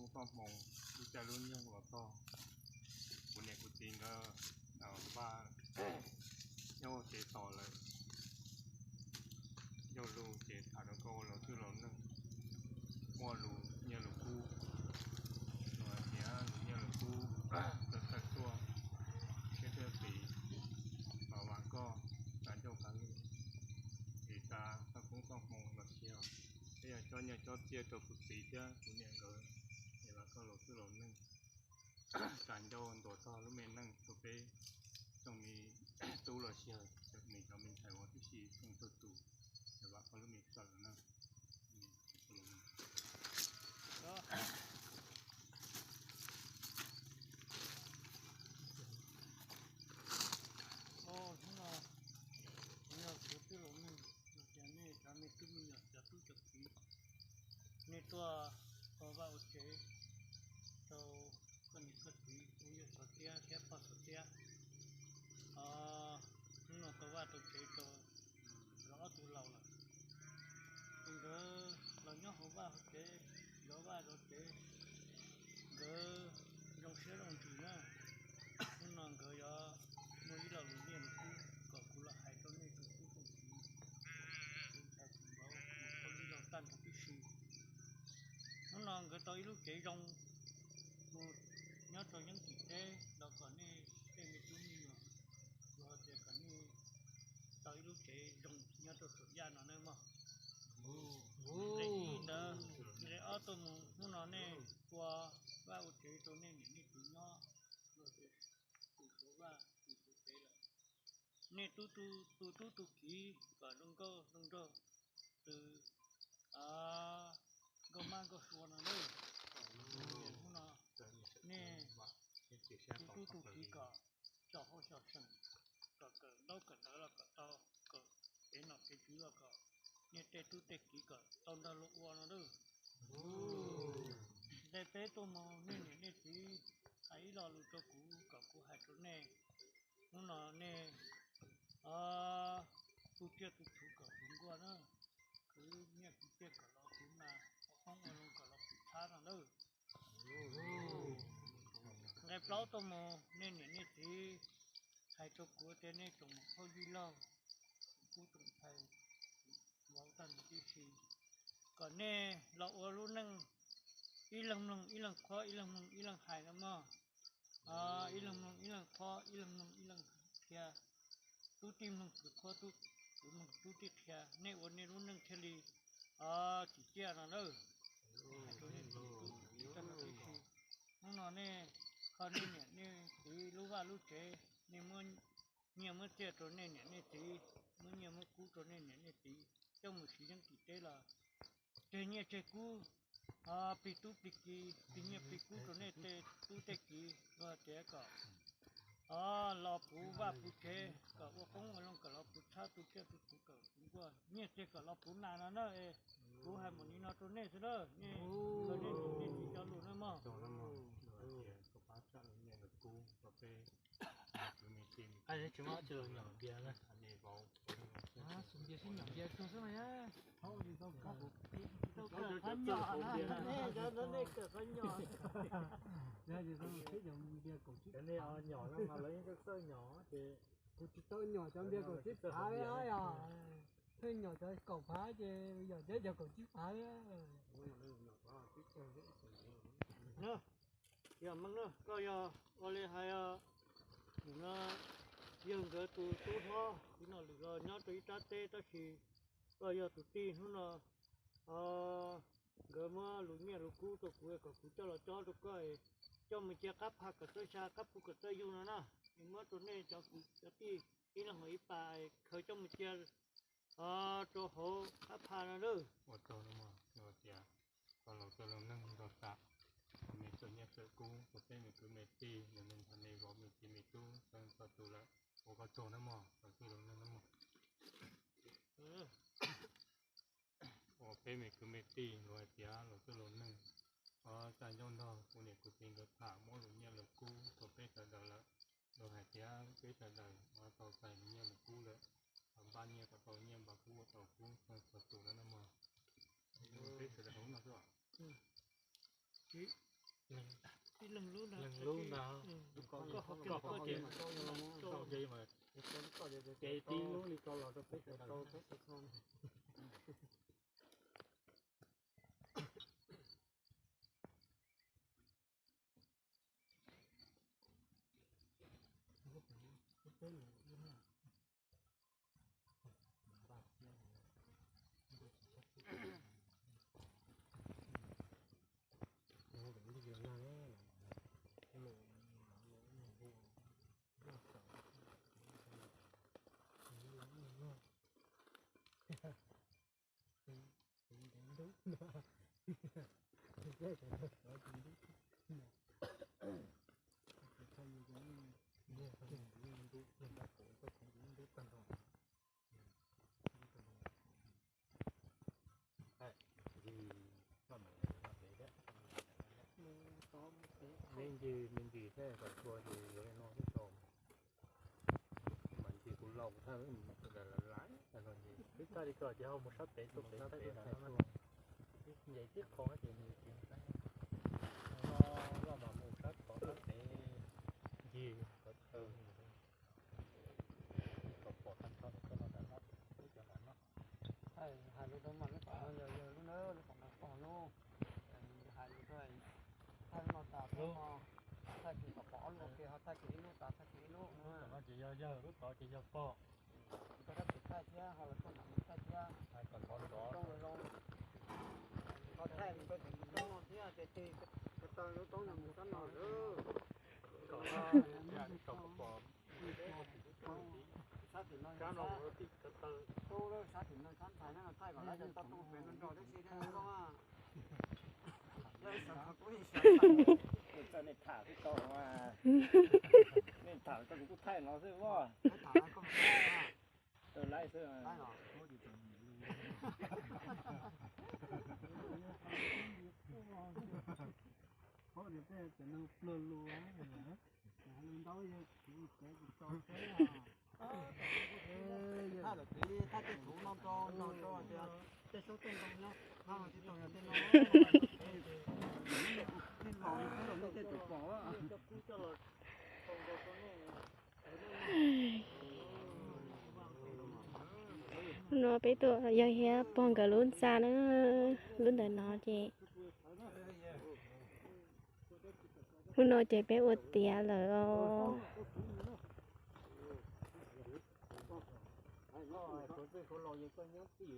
Koob toj hmoov ib caij lub nyoog los txog, kuv niam kuv txiv nkawd npaj nyob ua ke tos lawm. Ncauj lus ces tham rau koj ua laus twj laus neeg, muaj lus nyiaj lus kub, los hais tias lus nyiaj lus kub txawj txawj tuaj, thiab thiaj tiv los vam koj tas ncauj tas lus, es tas txoj koob txoj hmoov los sis peb yog cob nyiaj cob txiaj rau kuv txiv thiab kuv niam nkawd, es vam koj laus twj laus neeg tas ncauj ntuas txog lub me neej rau peb tsoom me tub los sis nws cov me ntxhais uas tib si txheej txhua tus, es vam koj lub me sij hawm na. Hnub no kuv yog kuv twj laus neeg, los tias nej cov me tub me nyuam cov tub cov kiv, nej tuaj ua vaj ua tsev rau koj niam koj txiv ua yawg Xov Tiab thiab pog Xov Tiab. Hnub no tau vaj tau tsev rau lawv ob tug laus lawm, es nkawd los nyob hauv vaj hauv tsev, zov vaj zov tsev, nkawd zoo siab zoo ntsws na. Hnub no nkawd yuav muaj ib lo lus nyiaj lus kub kom kuv los hais rau nej tsoom tub tsoom kiv, tus ntxhais tus vauv mus ua ib zaug tag nrho tib si. Hnub no nkawd tau ib lub tsev zoo mus nyob rau yeeb tim teb los kom nej tej me tub me nyuam, los tias kom nej tau ib lub tsev zoo nyob rau saum yaj no nawb mog. Nqe ib ntawd, nqe ob tuaj mus hnub no nej ua vaj ua tsev rau nej niam nej txiv nyob, los tias tus suav vaj tus suav tsev lawm. Nej tub, tus tub tus kiv kom zoo nkauj zoo nraug, tus nkauj mab nkauj sua no nawb. Hnub no nej tus tub tus kiv kom xyom hauj xyom seem, kom kawm ntaub kawm ntawv los kom tau, kawm kev nom kev tswv los kom nej tej tub tej kiv kom tau nrog luag ua no nawb. Nqe peb tuaj mus nej niam nej txiv hais ib lo lus rau kuv kom kuv hais rau nej. Hnub no nej tu tsiaj tu txhuv kom puv nkuaj na, khwv nyiaj khwv txiaj kom los puv nas, ua qoob ua loo kom los puv txhab no nawb. Nqe plaub tuaj mus nej niam nej txiv hais rau kuv tias nej tsoom phauj yij laug, tsoom tub tsoom ntxhais, vauv tag nrho tib si, kom nej los ua lub neej ib leeg mloog ib leeg qhuab, ib leeg mloog ib leeg hais no mog. Ib leeg mloog ib leeg qhuab, ib leeg mloog ib leeg qhia. Tub tij mloog kwv qhuab, kwv mloog tub tij qhia, nej ua nej lub neej thiaj li tsim txiaj no nawb. Hais rau nej tsoom tub tsoom kiv tag nrho tib si, hnub no nej kho nej niam nej txiv lub vaj lub tsev, nej muab nyiaj muab txiaj rau nej niam nej txiv, muab nyiaj muab kub rau nej niam nej txiv coj mus siv yeeb tim teb los tseg nyiaj tseg kub, plig tub plig kiv, plig nyiaj plig kub rau nej tej tub tej kiv, luag tias kom los puv vaj puv tsev, kom ua qoob ua loo kom los puv txhab, tu tsiaj tu txhuv kom puv nkuaj, nyiaj txiag kom los puv nas no na. Kuv hais npaum li no rau nej xwb na, nej, nej tsis cov lus na mog. Tsis muaj tsis los nyom npias na. Xus npias sib nyom npias tug xwb mas yog. Tau kawm qhov nyom na, nej cov no nej kawm qhov nyom. Yog tsis tau khib nyom npias kaum tsib phav, nyom no mas lawv yeej txawj nyom ces kuv tsis tau nyom cov npias kaum tsib phav li os. Thiaj nyom cov kaum phav ces yog cov kaum tsib phav li. Yog Meej na, koj yog ua li hais, nim no yawg nkawd tus tub hlob tiv no lwm los nyob rau ib rab teb tab sis koj yog tus tij hnub no, nkawd muab lus nyiaj lus kub rau kuv kom kuv coj los cob rau koj, coj mus cia qab phaj kom txawj xya, qab phu kom txawj yug no na. Es muab rau nej cov kwv cov tij ib leeg ib pas khaws coj mus cia rau hauv qab phaj no lawm. Ua tsaug no mog, tias koj laus txawj laus neeg nrog tam, me txawj nyiaj txawj kub rau peb me kwv me tij, nws me ntxhais me vauv me txiv me tub txhua tus lawm. Ua koj tsaug na mog, laus txawj laus neeg na mog. Ua peb me kwv me tij luag hais tias laus txawj laus neeg, tsa ncauj nrog kuv niam kuv txiv nkawd tham muab lus nyiaj lus kub rau peb sawv daws lawm. Luag hais tias peb sawv daws tau txais lus nyiaj lus kub lawm, npaj nyiaj kom tau nyiaj, npaj kub kom tau kub txhua tus lawm na mog. Peb sawv daws hauv no xwb. Leej lub ntag, koj ho koj ho ces koj ces mas ces tib lub li ko los rau peb sawv daws. Me ntsis me ntsis thiab kom txhua ces yuav li no xwb tso. Mas ntsis kuv laus thawj mas kuv lawv lawv laiv no ces twb tag li ko ces ho mus sab pem tuaj pem thaij tuaj thaij tuaj. Nce tib qho ces nws tsis loj loj mas mus sab tod sab pem ncig qhov chaw kom pom tag nrho ntawm koj no ntawm no, lub cov ntawm no. Hais lus rau mas lub tom no yog yawg lub nawb, lub tom no pog lub. Hais lus rau thaij lub no tas lub no, thaij kiag kom pom ob lub ua ke ho thaij kiag ib lub tas thaij kiag ib lub no. Lub tom no ces yog yawg, lub tod ces yog pog. Koj rab txim thaij thiab ho los koj mam mus thaij thiab. Kom nrov nrov zoo zoo. Koj thaij mus rau tim tus roob no thiab ces tig ko taw lub roob no mus sab no lawm. Kom kom pom sab tim no, sab tim no sab ntxhais no thaij kom lawv cov toj roob pem no nrog tib si thiab koj. Txawm nej tham xwb tau mas, nej tham tau kuv kuj thaij no xwb os. Tau laib xwb. Phob tias tej cov neeg pluag lus, ntau yog txiv tsev tsis tso xwb. Thaj lawm txiv thaj tej txhuv no rau no rau tias tej saub tej ntoo nyob no tsis tau yog tej no. Tej laus li peb los nej tej tsis pom. No peb tuaj yog thiab pog nkawd lub ntxa na, lub ntawm no ces, lub no ces peb ua tiav lawm os. Koj txij koj laus ces koj nyob txij